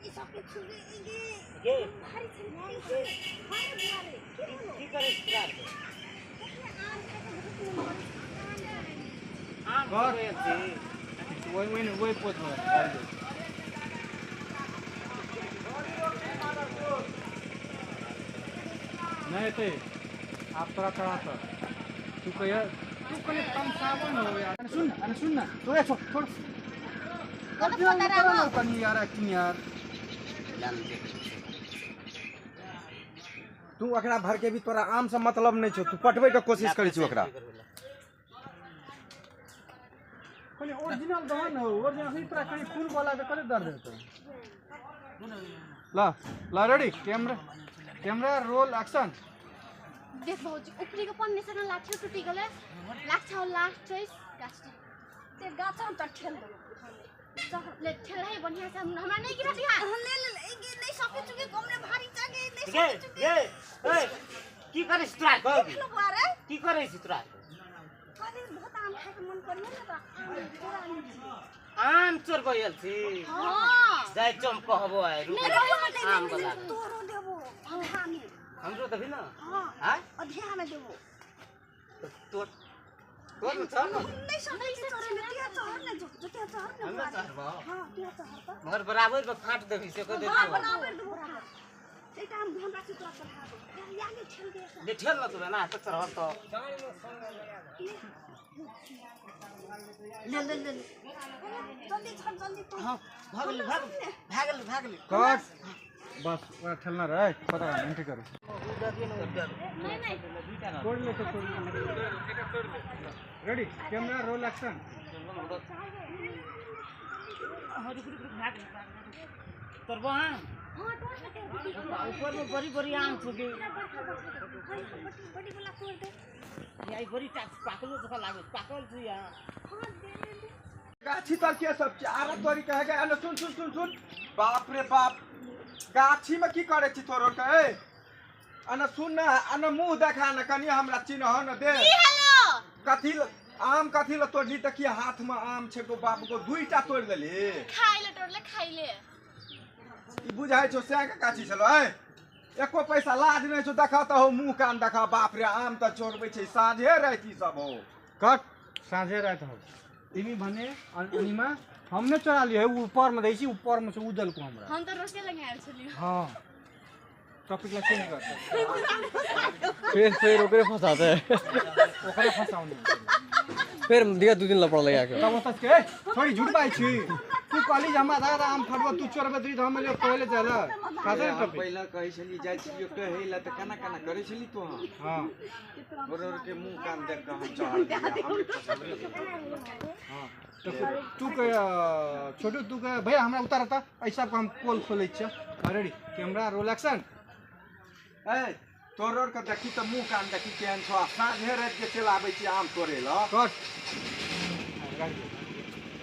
ई सब के छुगे गे भारी छै हां रे बुआ रे की होलो की करै छी तोरा आरके? आम खाय के बहुत मन करै छै। आम कर। चोरबै छी। वही वही वही पोत में नहीं एतै आब तोरा तोरा तर तू कहिया तू कनि तमसाबो न हो यार। अरे सुन न, अरे सुन न, तोरे छोड़ छोड़ कत कर पता न कनि यार एक्टिंग यार। तू ओकरा भर के भी तोरा आम से मतलब नहीं छौ, तू पटबै के कोशिश करै छी ओकरा। कनि ओरिजिनल दह न, ओरिजिनल अखनी तोरा कनि खून वाला के कते दर्द हेतौ। ल ल ready camera camera roll action. देख भौजी ऊपरी के पन्ने से ना लाठी टूटी गेलै लाग्छ लास्ट चॉइस गाछ ते गाछ हम त ठेल देबो ले ठेल है बढ़िया से हमरा नहीं गिरा दिया ले ले ले नहीं सके चुके कमरे भारी चागे नहीं गे सके चुके गे ए की करै छी तोरा आरके? देखलो बुआ रे की करै छी तोरा आरके? कहिले बहुत आम खाय के मन करले न त आम तोरा आम छी। आम चोरबै आयल छी। हां जाइ चम कहबो आइ रुक। नहीं नहीं आम वाला तोरो देबो अधा में। हमरो देबही न? हां आँय अधा में देबो। तोर तोर न चढ़ न। नहीं सके चढ़ ने तिया चढ़ ने जो तिया चढ़ ने हम बुआ रे। चढ़बो। हां तिया चढ़ त मगर बराबर पर फाट देबही से कह दे। हां बराबर देबो सेटा हम हमरा से तोरा चढ़ा दो या ले ठेल दे ले ठेल न तू ना त चढ़ल त ले ले ले जल्दी चढ़ जल्दी तू। हां भाग ले भाग भाग ले भाग ले कट बस ओकरा ठेलना रहे पता एंट्री करू। नहीं नहीं तोड़ ले तो तोड़ ले रेडी कैमरा रोल एक्शन। हां रुक रुक भाग तोरबो आम। हां तोड़ सके ऊपर में बड़ी बड़ी आम छुगे बड़ी बड़ी वाला तोड़ दे याई बड़ी टाक पाकलो जका लागो पाकल छु या। हां दे दे दे गाछी तर के सब आरा तोरी कहे गए। अरे सुन सुन सुन सुन बाप रे बाप गाछी में की करे छी तोरो के? ए अने सुन न, अने मुंह देखा न कनि हमरा चिन्ह न दे। की हेलो कथी आम कथी ल तोड़ली त की हाथ में आम छै गो बाप गो दुईटा तोड़ देली। खाइले तोड़ले खाइले ई बुझाइ छौ सैं के गाछी छलो। ए एको पैसा लाज नहीं छौ, देखा त हो मुंह कान देखा। बाप रे आम त चोरबै छै साँझे राति सब हो। कट साँझे राति हो तिमी भने अनिमा हमने चोरा लियो है ऊपर में दै छी ऊपर में से उ देलको हमरा। हम त रोके लगे आयल छलियो। हां टॉपिक ला चेंज कर फिर फिर ओकरे फंसाते है ओकरे फंसाउनी फिर दिया दू दिन लपड़ लगा के तब ओतस के थोड़ी झूठ बाई छी तू कहली जे हमरा आधा आम फटबो तू चोरबे दी त हम ले पहिले चल खाते हम टॉपिक पहिला कहै छली जाइ छलियो कहै ला त केना केना करै छली तू। हां हां तोर और के मुंह कान देख के हम चढ़ गेलियै, हमरे फंसबे। हां तो तू के छोटू तू के भैया हमरा उतारता ऐसा को हम पोल खोलै छियै। Ready camera roll action. ए तोर और के देखी त मुंह कान देखी केहन छौ। आ साँझे राति के चलि आबै छी आम तोड़ै ल। कट